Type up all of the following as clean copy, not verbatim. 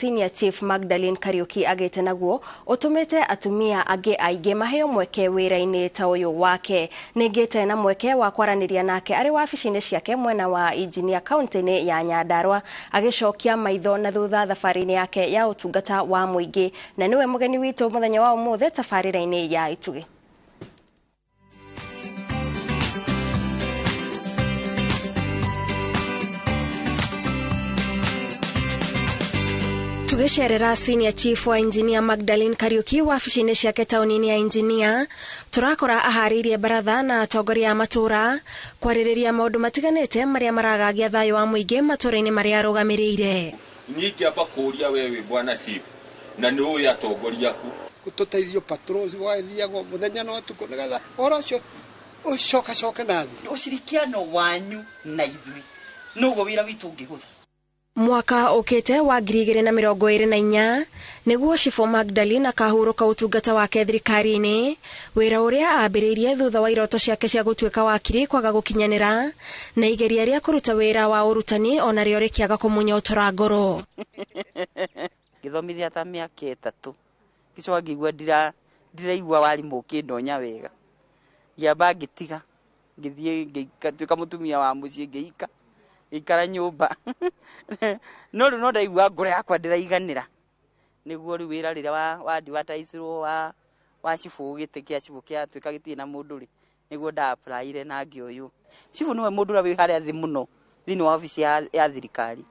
Senior Chief Magdalene Kariuki agĩte naguo ũtũmĩte atumia angĩ aingĩ maheo mweke wĩra-inĩ ta ũyũ wake. Nĩngĩte na mweke wa kwaranĩria nake arĩ wabici-inĩ ciake mwena wa Injinia kaunti-inĩ ya Nyandarua, agĩcokia maitho na thutha thabarĩ-inĩ yake ya ũtungata wa mũingĩ, na nĩwe mũgeni witũ mũthenya wa ũmũthĩ tabarĩra-inĩ ya Itugĩ. Tũgĩcerera Senior Chief wa Engineer Magdalene Kariuki wabici-inĩ ciake taũni-inĩ ya Engineer, tũrakora aharĩirie baratha na atongoria a matũũra kwarĩrĩria maũndũ matiganĩte marĩa maragagia thayũ wa mũingĩ matũũra-inĩ marĩa arũgamĩrĩire. Niĩ ingĩamba kũũria we wĩ bwana chief na nĩ ũĩ atongoria aku. Tũteithio patrols gwagĩthiagwo mũthenya na ũtukũ nĩgetha ũhoro ũcio ũcokacoke na thĩ. Ushirikiano wanyu na ithuĩ noguo wĩra witũ ũngĩhũtha. Mwaka ũkĩte wa 2024 nĩguo Chief Magdalene akahurũka ũtungata wake thirikari-inĩ, wĩra ũrĩa ambĩrĩirie thutha wa iroto ciake cia gũtuĩka wakiri kwaga gũkinyanĩra, na igeria rĩa kũruta wĩra wa ũrutani onarĩo rĩkĩaga kũmũnyotora ngoro. Ngĩthomithia ta mĩaka 3 ngĩcoka ngĩigua ndiraigua warimũ ũkĩndonya wega, ngĩamba ngĩtiga ngĩthiĩ ngĩtuĩka mũtumia wa mũciĩ, ngĩika ngĩikara nyũmba. No rĩu no ndaigua ngoro yakwa ndĩraiganĩra, nĩguo rĩu wĩra rĩrĩa wa advertise-irwo wa cibũ, gĩtĩ kĩa cibũ kĩatuĩka gĩtirĩ na mũndũ rĩ, nĩguo nda apply-ire na ngĩoywo. Cibũ nĩwe mũndũ ũrĩa wĩ harĩa thĩ mũno thĩinĩ wa obici ya thirikari,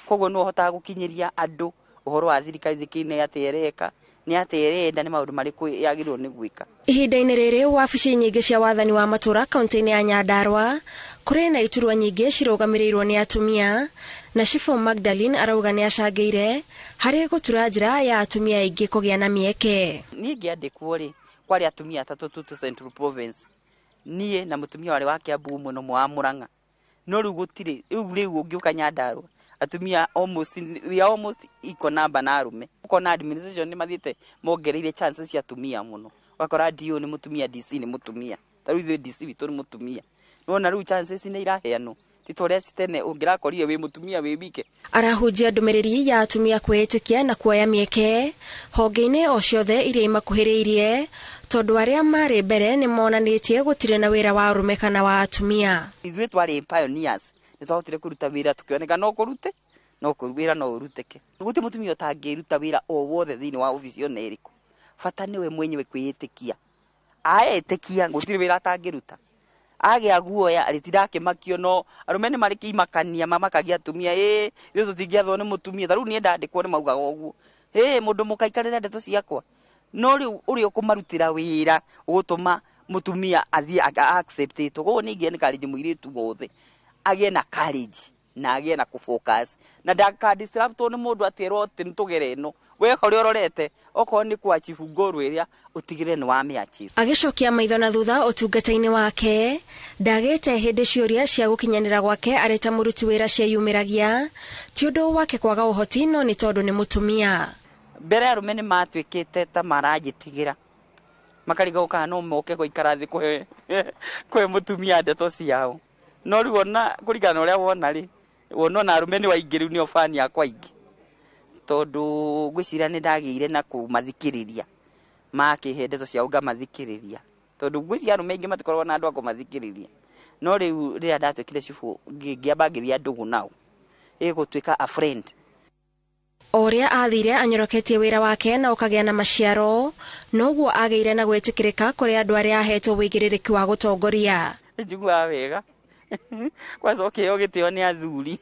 koguo nĩwe ũhotaga gũkinyĩria andũ ũhoro wa thirikari, thikĩ nĩ atĩa ĩreka, nĩ atĩa ĩrenda, nĩ maũndũ marĩkũ yagĩrĩirwo nĩ gwĩka. Ihinda-inĩ rĩrĩ wabici nyingĩ cia wathani wa matũũra kaunti-inĩ ya Nyandarua kũrĩ na iturwa nyingĩ cirũgamĩrĩirwo nĩ atumia, na Chief Magdalene arauga nĩ acangĩire harĩ gũtura njĩra ya atumia aingĩ kũgĩa na mĩeke. Niĩ ngĩandĩkwo rĩ, kwarĩ atumia atatũ tu Central Province, niĩ na mũtumia warĩ wa Kiambu ũmwe na ũmwe wa Murang'a. No rĩu gũtirĩ, rĩu ũngĩũka Nyandarua atumia almost, we are almost equal number na arũme. Ũkona administration nĩ mathiĩte mongereire chances cia atumia mũno, ũgakora DO nĩ mũtumia, DC nĩ mũtumia, ta rĩu ithuĩ DC witũ nĩ mũtumia. Nĩwona rĩu chances nĩ iraheanwo, ti ta ũrĩa tene ũngĩrakorire wĩ mũtumia wĩ wike. Arahunjia ndũmĩrĩri ya atumia kwĩĩtĩkia na kuoya mĩeke honge-inĩ o ciothe iria imakuhĩrĩirie, tondũ arĩa marĩ mbere nĩ monanĩtie gũtirĩ na wĩra wa arũme kana wa atumia. Ithuĩ twarĩ pioneers, nĩ twahotire kũruta wĩra tũkĩoneka no kũrute, no wĩra no ũrutĩke. Gũtirĩ mũtumia ũtangĩruta wĩra o wothe thĩinĩ wa obici ona ĩrĩkũ, bata nĩwe mwenyewe kwĩĩtĩkia. Aetĩkia gũtirĩ wĩra atangĩruta, agĩa guoya rĩtirakĩmakio, no arũme nĩ marĩ kĩimakania mamakagia atumia, ĩ ithuĩ tũtingĩathwo nĩ mũtumia. Ta rĩu niĩ ndandĩkwo nĩ maugaga ũguo, ĩ mũndũ mũkaikarĩre ndeto ciakwa. No rĩu ũrĩa ũkũmarutĩra wĩra ũgũtũma mũtumia athiĩ accept-ĩtwo. Koguo niĩ ingĩ encourage mũirĩtu wothe agĩe na courage na agĩe na kũ-focus na ndaka disrupt-wo nĩ mũndũ atĩ erwo atĩ nĩ tũgere ĩno, we harĩa ũrorete okorwo nĩ kũ achieve goal ĩrĩa ũtigĩrĩre nĩ wamĩ achieve. Agĩcokia maitho na thutha ũtungata-inĩ wake, ndagĩte hĩndĩ ciũria cia gũkinyanĩra gwake arĩ ta mũruti wĩra cieyumĩragia, ti ũndũ wake kwaga ũhoti no nĩ tondũ nĩ mũtumia. Mbere arũme nĩ matuĩkĩte ta maranjĩtigĩra, makarigagwo kana no moke gũikara thĩ kũhe mũtumia ndeto ciao. No rĩu ona kũringana na ũrĩa wona rĩ, wona ona arũme nĩ aingĩ rĩu nĩo fan akwa aingĩ, tondũ ngwĩciria nĩ ndagĩire na kũmathikĩrĩria, makĩhe ndeto ciao ngamathikĩrĩria, tondũ ngwĩciria arũme aingĩ matikoragwo na andũ a kũmathikĩrĩria. No rĩu rĩrĩa ndatuĩkire cibũ, ngĩamba ngĩthiĩ ndũgũ nao, ĩgũtuĩka a friend. O ũrĩa athire anyoroketie wĩra wake na ũkagĩa na maciaro, noguo agĩire na gwĩtĩkĩrĩka kũrĩ andũ arĩa ahetwo wĩigĩrĩrĩki wa gũtongoria. Njiguaga wega kwanza ũkĩheo gĩtĩo nĩ athuri.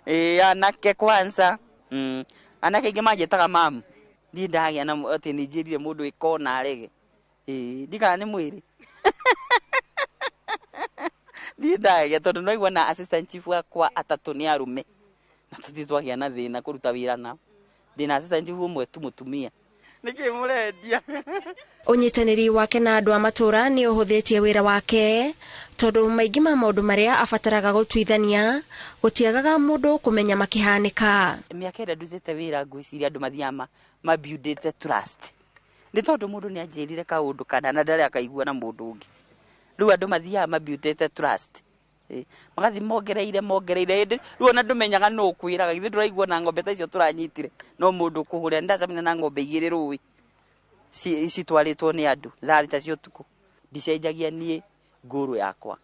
Ĩĩ anake kwanza. Anake aingĩ manjĩtaga mamu. Niĩ ndagĩa na atĩ nĩ njĩrire mũndũ ĩka ona arege. Ĩĩ ndikana nĩ mwĩrĩ. Niĩ ndagĩa tondũ nĩwaigua na assistant chief wakwa atatũ nĩ arũme, na tũtirĩ twagĩa na thĩna kũruta wĩra nao. Ndĩna assistant chief ũmwe tu mũtumia. Nĩkĩ mũrendia? Ũnyitanĩri wake na andũ a matũũra nĩ ũhũthĩtie wĩra wake, tondũ maingĩ ma maũndũ marĩa abataraga gũtuithania gũtiagaga mũndũ kũmenya makĩhanĩka. Mĩaka ĩrĩa ndutĩte wĩra ngwĩciria andũ mathiaga mabuildĩte trust, nĩ tondũ mũndũ nĩ anjĩrire kaũndũ kana na ndarĩ akaigua na mũndũ ũngĩ. Rĩu andũ mathiaga mabuildĩte trust. Magathi mongereire hĩndĩ rĩu ona ndũmenyaga nũ ũkwĩraga, githĩ ndũraigua na ng'ombe ta icio tũranyitire no mũndũ ũkũhũrĩra. Nĩndacemania na ng'ombe 2 rũĩ citwarĩtwo nĩ andũ thaa 3 cia ũtukũ. Ndicenjagia niĩ ngũrũ yakwa,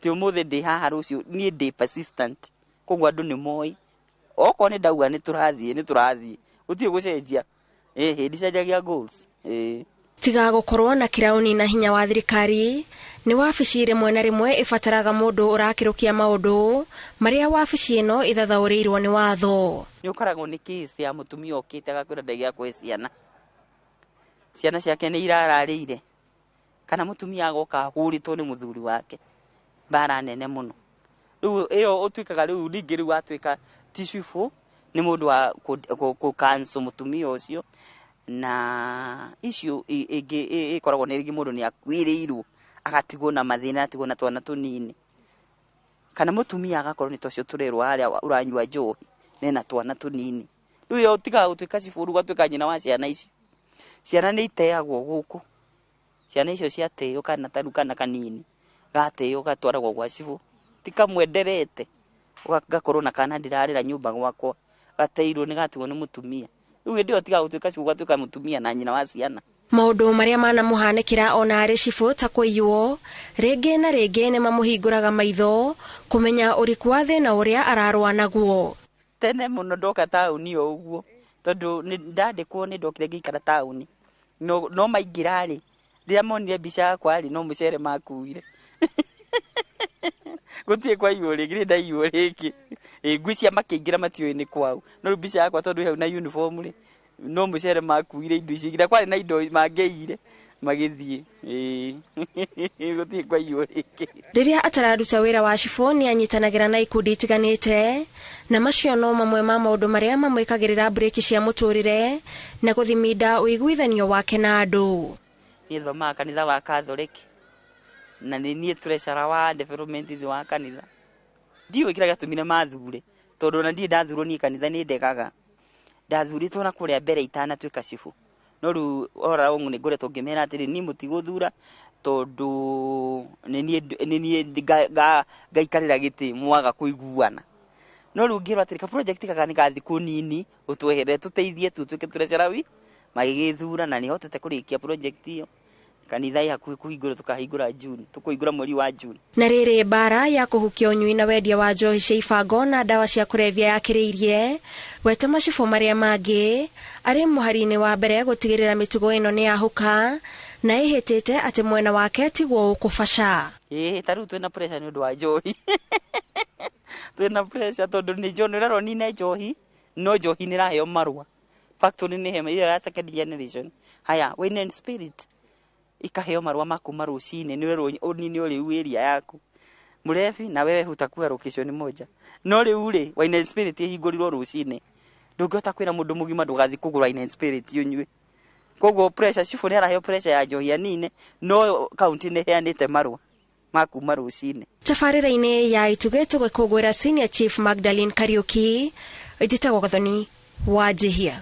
ti ũmũthĩ ndĩ haha rũciũ, niĩ ndĩ persistent, koguo andũ nĩ moĩ okorwo nĩ ndauga nĩ tũrathiĩ gũtirĩ gũcenjia. Ndicenjagia goals. Tiga gũkorwo na kĩrauni na hinya wa thirikari, nĩ wabici rĩmwe na rĩmwe ĩbataraga mũndũ ũrakĩrũkia maũndũ marĩa wabici ĩno ĩthathaũrĩirwo nĩ watho. Nĩ ũkoragwo nĩ case ya mũtumia ũkĩte agakwĩra ndagĩa kũhe ciana, ciana ciake nĩ irararĩire, kana mũtumia agoka ahũrĩtwo nĩ mũthuri wake mbara nene mũno. Rĩu ĩyo ũtuĩkaga rĩu ningĩ rĩu watuĩka ti cibũ, nĩ mũndũ wa kũ-cancel mũtumia ũcio. Na icio ĩngĩ ĩkoragwo nĩ rĩngĩ mũndũ nĩ akuĩrĩirwo agatigwo na mathĩna, atigwo na twana tũnini, kana mũtumia agakorwo nĩ tocio tũrerwo harĩa ũranyua njohi nena twana tũnini. Rĩu ĩyo ũtigaga gũtuĩka cibũ, rĩu ũgatuĩka nyina wa ciana icio. Ciana nĩ iteagwo gũkũ, ciana icio ciateo kana ta rĩu kana kanini gateo gatwaragwo gwa cibũ, ti kamwenderete, gakorwo na kana ndirarĩra nyũmba gwakwa, gateirwo nĩ gatigwo nĩ mũtumia. Rĩu hĩndĩ ĩyo tiga gũtuĩka cibũ, ũgatuĩka mũtumia na nyina wa ciana. Maũndũ marĩa manamũhanĩkĩra ona arĩ cibũ ta kũiywo rĩngĩ na rĩngĩ nĩ mamũhingũraga maitho kũmenya ũriku wa thĩna ũrĩa ararũa naguo. Tene mũno ndoka taũni o ũguo, tondũ ndandĩkwo nĩ ndokire ngĩikara taũni, no maingĩra rĩ, rĩrĩa monire mbica yakwa rĩ, no mũcere makuire. Gũtirĩ kwaiywo rĩngĩ, nĩ ndaiywo rĩngĩ. Ngwĩciria makĩingĩra matiũĩ nĩ kwao, no rĩu mbica yakwa tondũ ĩ hau na uniform rĩ, no mũcere makuire indo icio, nginya kwarĩ na indo mangĩiyire magĩthiĩ. Gũtirĩ kwaiywo rĩngĩ. Rĩrĩa atararuta wĩra wa cibũ nĩ anyitanagĩra na ikundi itiganĩte, na macio no mamwe ma maũndũ marĩa mamwĩkagĩrĩra breki cia mũtũrĩre na gũthiminda ũiguithanio wake na andũ. Niĩ thomaga kanitha wa Katholeki, na nĩ niĩ treasurer wa development thĩ wa kanitha. Ndiũĩ kĩrĩa gĩatũmire mathure, tondũ ona ndirĩ ndathurwo niĩ kanitha nĩ ndegaga. Ndathurĩtwo na kũrĩa mbere itanatuĩka cibũ, no rĩu all along nĩ ngoretwo ngĩmera atĩrĩ, niĩ mũtigũthura tondũ nĩ niĩ ngaikarĩra gĩtĩ mwaga kũiguana. No rĩu ngĩrwo atĩrĩ, ka project gaka nĩ ga thikũ nini, ũtweherere tũteithie tu tuĩke treasurer wi, magĩgĩthura na nĩ hotete kũrĩkia project ĩyo. Kanitha ĩ hakuhĩ kũhingũra, tũkahingũra June, tũkũhingũra mweri wa June. Na rĩrĩ mbara ya kũhukia ũnyui na wendia wa njohi cia ibango na ndawa cia kũrebia yakĩrĩirie, wete macibũ marĩa mangĩ arĩ mũhari-inĩ wa mbere gũtigĩrĩra mĩtugo ĩno nĩ yahũka na ĩhĩtĩte atĩ mwena wake tiguo ũkũbaca. Ta rĩu twĩna pressure nĩ ũndũ wa njohi. Twĩna pressure tondũ nĩ njohi, nĩ ũrerwo nine njohi, no njohi nĩ ĩraheo marũa. Factory nĩ hema ĩyo ya second generation. Haya, wine and spirit ikaheo marũa ma kuma rũcinĩ, nĩ ũrerwo ũnine ũrĩu area yaku. Mũrebi na wewe hutakuwa location moja. No rĩu rĩ, wine and spirit ĩhingũrirwo rũcinĩ, ndũngĩhota kwĩra mũndũ mũgima ndũgathiĩ kũgũra wine and spirit ũnyue. Koguo pressure, cibũ nĩ araheo pressure ya njohi anine, no county nĩ ĩheanĩte marũa ma kuma rũcinĩ. Tabarĩra-inĩ ya Itugĩ tũgĩkũngũĩra Senior Chief Magdalene Kariuki, njĩtagwo Gathoni wa Njihia.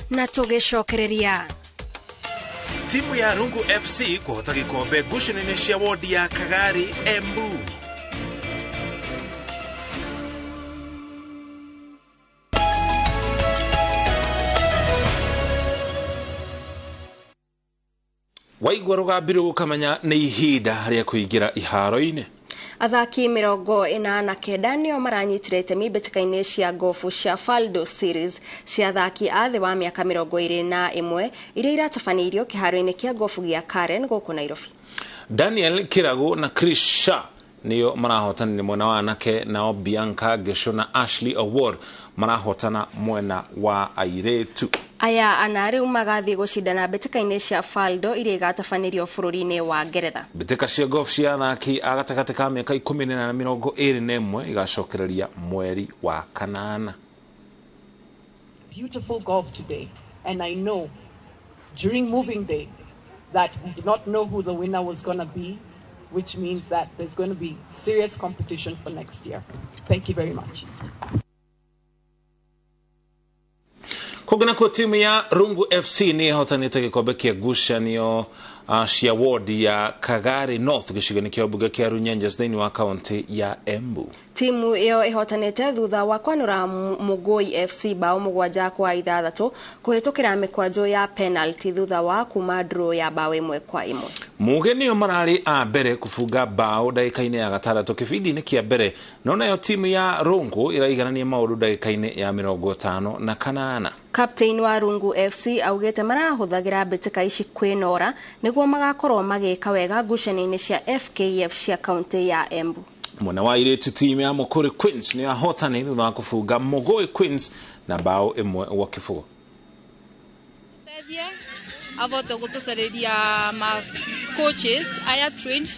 Na tũgĩcokereria timu ya Rungu FC kũhota gĩkombe ngucanio-inĩ cia wodi ya Kagari Embu. Waigua rũgambi rũgũkamenya nĩ ihinda rĩa kũingĩra iharo-inĩ. Athaki 49 nĩo maranyitire itemi mbĩtĩka-inĩ cia gofu cia Faldo Series cia athaki a thĩ wa mĩaka 21 iria iratabanĩirio kĩharo-inĩ kĩa gofu gĩa Karen gũkũ Nairobi. Daniel Kiragu na Chris Shah nĩo marahotanire mwena wa anake, nao Bianca Gesho na Ashley Award marahotana mwena wa airĩtu. Aya ana rĩu magathiĩ gũcindana mbĩtĩka-inĩ cia Faldo iria igatabanĩrio bũrũri-inĩ wa Ngeretha. Mbĩtĩka cia golf cia athaki a gatagatĩ ka mĩaka 14 na 21 igacokereria mweri wa kanana. Beautiful golf today, and I know during moving day that we did not know who the winner was going to be, which means that there's going to be serious competition for next year. Thank you very much. Kũngĩ nakuo timu ya Rungu FC nĩ ĩhotanĩte gĩkombe kĩa ngucanio cia ward ya Kagari North gĩcigo-inĩ kĩa mbunge kĩa Runyenjes thĩinĩ wa kaunti ya Embu. Timu ĩyo ĩhotanĩte thutha wa kwanũra Mugoi FC bao 7-6 kũhĩtũkĩra mĩkwanjo ya penalty thutha wa kuma draw ya bao 1-1. Muge nĩo mararĩ a mbere kũbunga bao ndagĩka-inĩ ya gatandatũ kĩbindi-inĩ kĩa mbere, no nayo timu ya Rungu ĩraiganania maũndũ ndagĩka-inĩ ya 58. Captain wa Rungu FC augĩte marahũthagĩra mbĩtĩka ici kwĩnora nĩguo magakorwo magĩka wega ngucanio-inĩ cia FKF cia kaunti ya Embu. Mwena wa airĩtu timu ya Mukuri Queens nĩ yahotani thutha wa kũbunga Mugoi Queens na bao 1-0. Avote gutucariria ma coaches aya trained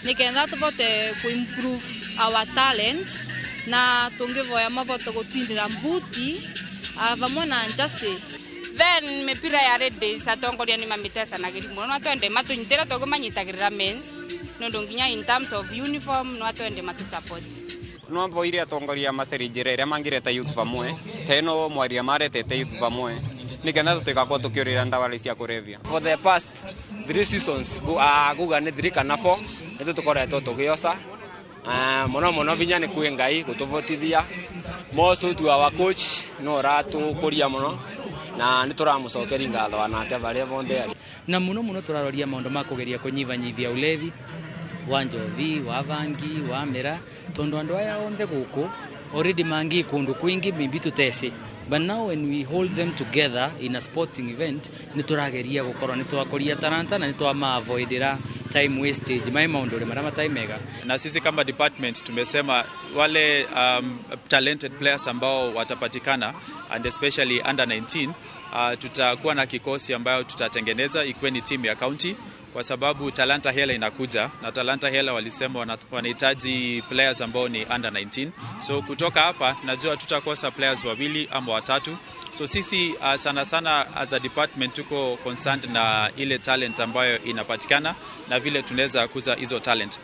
niketha tuvote ku improve our talent na tungivoya mavote gutwindira mbuti vamwe na njasi. Then mipira ya ladies atongoria ni mamitecanagĩria mũno no twende matunyitĩra tũkĩmanyitagĩrĩra mens nondu nginya in terms of uniform no twende matu support. No mboire atongoria maceri njĩra ĩrĩa mangĩreta youth vamwe ta ĩno mwaria maretete youth vamwe nikenda tũtigakorwo tũkĩũrĩra ndawa cia kũrebia. For the past 3 seasons guga nĩ 3 kana 4 nĩ tũkoretwo tũgĩoca mũno mũno vinya nĩ kwĩ Ngai gũtũvotithia most to our coach no ũratũkũria mũno na nĩ tũramũcokeria ngatho nake barĩa bonthe arĩ. Na mũno mũno tũraroria maũndũ ma kũgeria kũnyihanyihia ulevi wa njovi wa vangi wa mĩra tondũ andũ aya onthe gũkũ already mangi kũndũ kwingi maybe tutesi. But now when we hold them together in a sporting event, nĩ tũrageria gũkorwo nĩ twakũria talanta na nĩ twama-avoidera time wastage mai maũndũ marĩa matarĩ mega. Na sisi kama department tumesema wale talented players ambao watapatikana and especially under 19 tutakuwa na kikosi ambayo tutatengeneza ikuwe ni timu ya county, kwa sababu Talanta Hela inakuja na Talanta Hela walisema wanahitaji players ambao ni under 19. So kutoka hapa najua tutakosa players wawili ama watatu. So sisi sana sana as a department tuko concerned na ile talent ambayo inapatikana na vile tunaweza kuza hizo talent.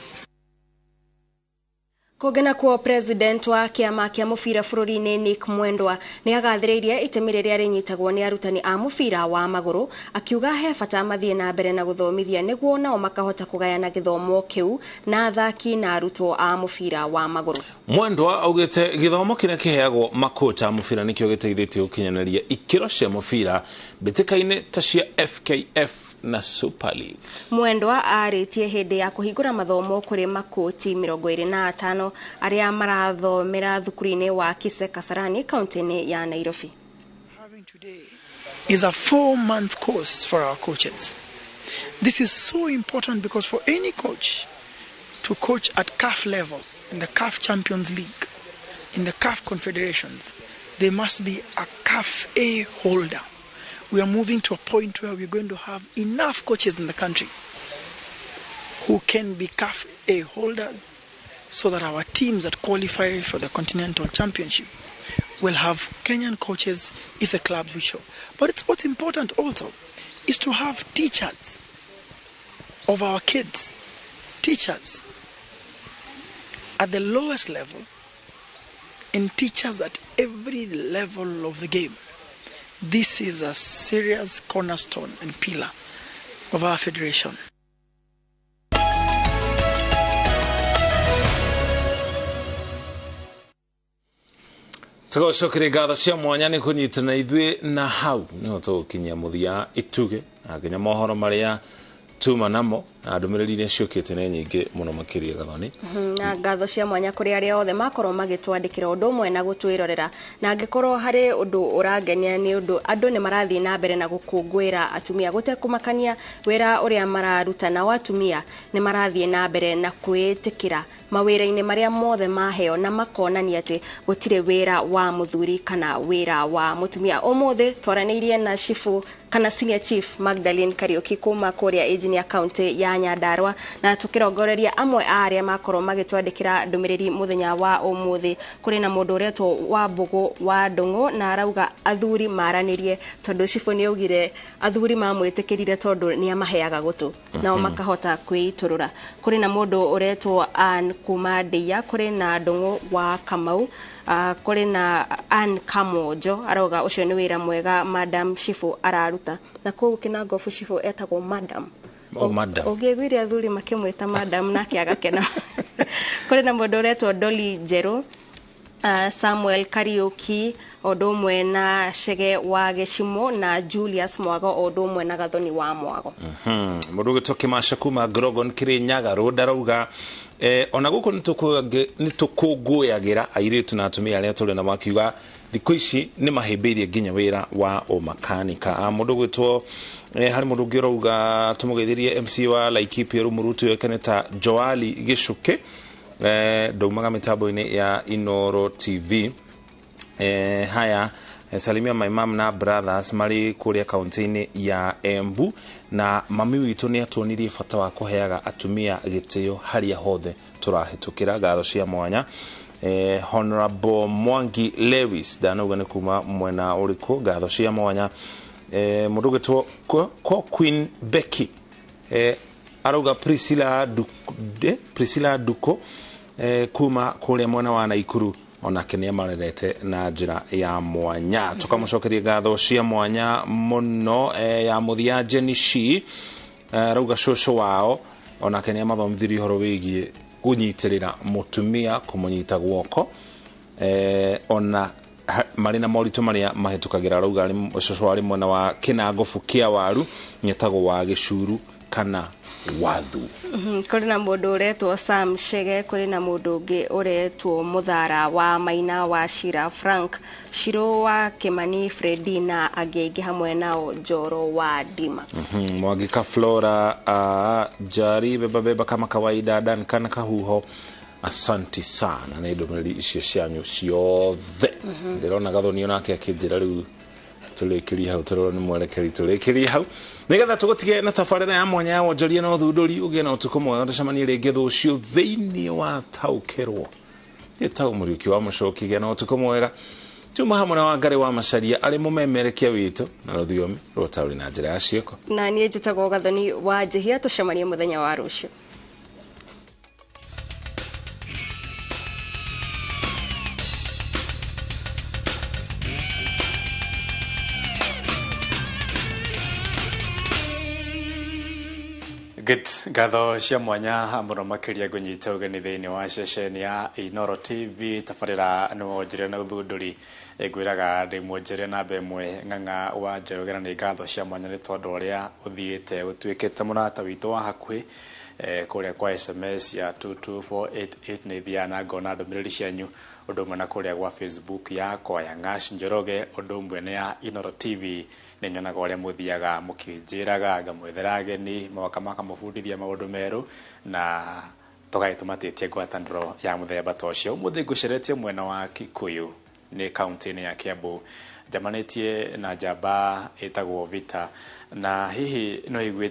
Kũngĩ kuo president wa kĩama kĩa mũbira bũrũri-inĩ Nick Mwendwa nĩ agathĩrĩirie itemi rĩrĩa rĩnyitagwo nĩ arutani a mũbira wa magũrũ akiuga he bata mathiĩ na mbere na gũthomithia nĩguo nao makahota kũgayana gĩthomo kĩu na athaki na arutwo a mũbira wa magũrũ. Mwendwa augĩte gĩthomo kĩrĩa kĩheagwo makota a mũbira nĩkĩo gĩteithĩtie gũkinyanĩria ikĩro cia mũbira mbĩtĩka-inĩ ta cia FKF na Super League. Mwendwa arĩtie hĩndĩ ya kũhingũra mathomo kũrĩ makoti 25 arĩa marathomera thukuru-inĩ wa Kise Kasarani kaunti-inĩ ya Nairobi. Is a 4-month course for our coaches. This is so important because for any coach to coach at CAF level, in the CAF Champions League, in the CAF Confederations, they must be a CAF A holder. We are moving to a point where we're going to have enough coaches in the country who can be CAF A holders so that our teams that qualify for the Continental Championship will have Kenyan coaches if the clubs will show. But it's what's important also is to have teachers of our kids, teachers at the lowest level and teachers at every level of the game. This is a serious cornerstone and pillar of our federation. Tũgũcokeria ngatho cia mwanya nĩ kũnyitana ithuĩ na hau nĩho tũgũkinyia mũthia ituge na nginya mohoro marĩa tuma namo na ndũmĩrĩri iria ciũkĩte nĩ nyingĩ mũno makĩria Gathoni. Na ngatho cia mwanya kũrĩ arĩa othe makorwo magĩtwandĩkĩra ũndũ ũmwe na gũtwĩrorera, na angĩkorwo harĩ ũndũ ũrangenia nĩ ũndũ andũ nĩ marathiĩ na mbere na gũkũngũĩra atumia gũtekũmakania wĩra ũrĩa mararuta, nao atumia nĩ marathiĩ na mbere na kwĩĩtĩkĩra mawĩra-inĩ marĩa mothe maheo na makonania atĩ gũtirĩ wĩra wa mũthuri kana wĩra wa mũtumia. Ũmũthĩ twaranĩirie na chifu kana senior chief Magdalene Kariuki kuma kũrĩa Engineer County ya Nyandarua, na tũkĩrongoreria amwe a arĩa makorwo magĩtwandĩkĩra ndũmĩrĩri mũthenya wa ũmũthĩ. Kũrĩ na mũndũ ũretwo Wambũgũ wa Ndũng'ũ na arauga athuri maranĩrie tondũ chifu nĩ augire athuri mamwĩtĩkĩrire tondũ nĩ amaheaga gũtũ nao makahota kwĩitũrũra. Kũrĩ na mũndũ ũretwo Ann kuma Ndeia, kũrĩ na Ndũng'ũ wa Kamau, kũrĩ na Ann Kamonjo arauga ũcio nĩ wĩra mwega Madam Shifu araruta, na kũu Kinangofu Shifu etagwo Madam. Oh, madam. Ũngĩiguire athuri makĩmwĩta madam nake agakena. Kũrĩ na mũndũ ũretwo Dolly Njerũ, Samuel Kariuki o ũndũ ũmwe na Chege wa Gĩcimo, na Julius Mwago o ũndũ ũmwe na Gathoni wa Mwago. Mũndũ ũgĩtwo Kĩmaca kuma Grogon Kĩrĩnyaga Road arauga ona gũkũ nĩ tũkũngũyagĩra airĩtu na atumia arĩa tũrĩ nao, akiuga thikũ ici nĩ mahĩmbĩirie nginya wĩra wa ũmakanika. Mũndũ ũgwĩtwo harĩ mũndũ ũngĩ ũrauga tũmũgeithirie MC wa Laikipia Rumuruti ũĩkaine ta Joali Gĩcũkĩ, ndaumaga mĩtambo-inĩ ya Inoro TV. Haya, salimia my mom na brothers marĩ kũrĩa kaunti-inĩ ya Embu, na mami witũ nĩ atuonirie bata wa kũheaga atumia gĩtĩo harĩa hothe tũrahĩtũkĩra. Ngatho cia mwanya. Honorable Mwangi Lewis, ndanauga nĩ kuma mwena ũrĩkũ, ngatho cia mwanya. Mũndũ ũgĩtwo ko Queen Becky, arauga Priscilla Duko, Priscilla Duko, kuma kũrĩa mwena wa Naikuru, onake nĩ amarerete na njĩra ya mwanya. Tũkamũcokeria ngatho cia mwanya mũno. Ya mũthia, Jenny Shi, arauga cũcũ wao onake nĩ amathomithirie ũhoro wĩgiĩ kũnyitĩrĩra mũtumia, kũmũnyita guoko, ona marĩ na moritũ marĩa mahĩtũkagĩra. Arauga cũcũ arĩ mwena wa Kĩnangobu kĩa waru, nyetagwo wa Gĩcuru kana wathu. Kũrĩ na mũndũ ũretwo Sam Chege, kũrĩ na mũndũ ũngĩ ũretwo Mũthara wa Maina wa Shira, Frank Shiro wa Kimani, Fredi na angĩ aingĩ hamwe nao Njoro wa Dimax. Mwangika Flora, Jari beba beba kama kawaida, Dan kana Kahuho, asanti sana nĩ ndũmĩrĩri icio cianyu ciothe. Ndĩrona Gathoni onake akĩnjĩra rĩu tũrĩkĩrie hau, tũrorwo nĩ mwerekeri, tũrĩkĩrie hau nĩgetha tũgũtige na tabarĩra ya mwanya ya wonjoria na ũthundũri. Ũgĩe na ũtukũ mwega, tũcemanie rĩngĩ rũciũ thĩinĩ wa Taũkĩrwo. Ĩtagwo Mũriũki wa Mũcoki. Gĩa na ũtukũ mwega. Tuma hamwe na Wangarĩ wa Macaria arĩ mũmemerekia witũ na rũthiomi rwa ũtaũri na njĩra ya ciĩko. Na niĩ njĩtagwo Gathoni wa Njĩhia, tũcemanie mũthenya wa rũciũ. Good. Ngatho cia mwanya mũno makĩria ngũnyita ũgeni thĩinĩ wa ceceni ya Inoro TV, tabarĩra nĩ wonjoria na ũthundũri. Ngwĩraga ndĩ mwonjoria namba ĩmwe Ng'ang'a wa Njoroge, na nĩ ngatho cia mwanya nĩ tondũ ũrĩa ũthiĩte ũtuĩkĩte mũrata witũ wa hakuhĩ, kũrĩa kwa SMS ya 22488 nĩ thiaga na ngona ndũmĩrĩri cianyu, ũndũ ũmwe na kũrĩa gwa Facebook yakwa ya Ng'ash Njoroge, ũndũ ũmwe na ya Inoro TV. Nĩ nyonaga ũrĩa mũthiaga mũkĩnjĩraga ngamwethera ageni moka makamũbundithia maũndũ merũ, na tũgagĩtũmatĩtie ngwatanĩro ya mũthemba ta ũcio. Ũmũthĩ ngũceretie mwena wa Kikuyu, nĩ kaunti-inĩ ya Kiambu, njamanĩtie na njamba ĩtagwo Vita, na hihi no iguĩte.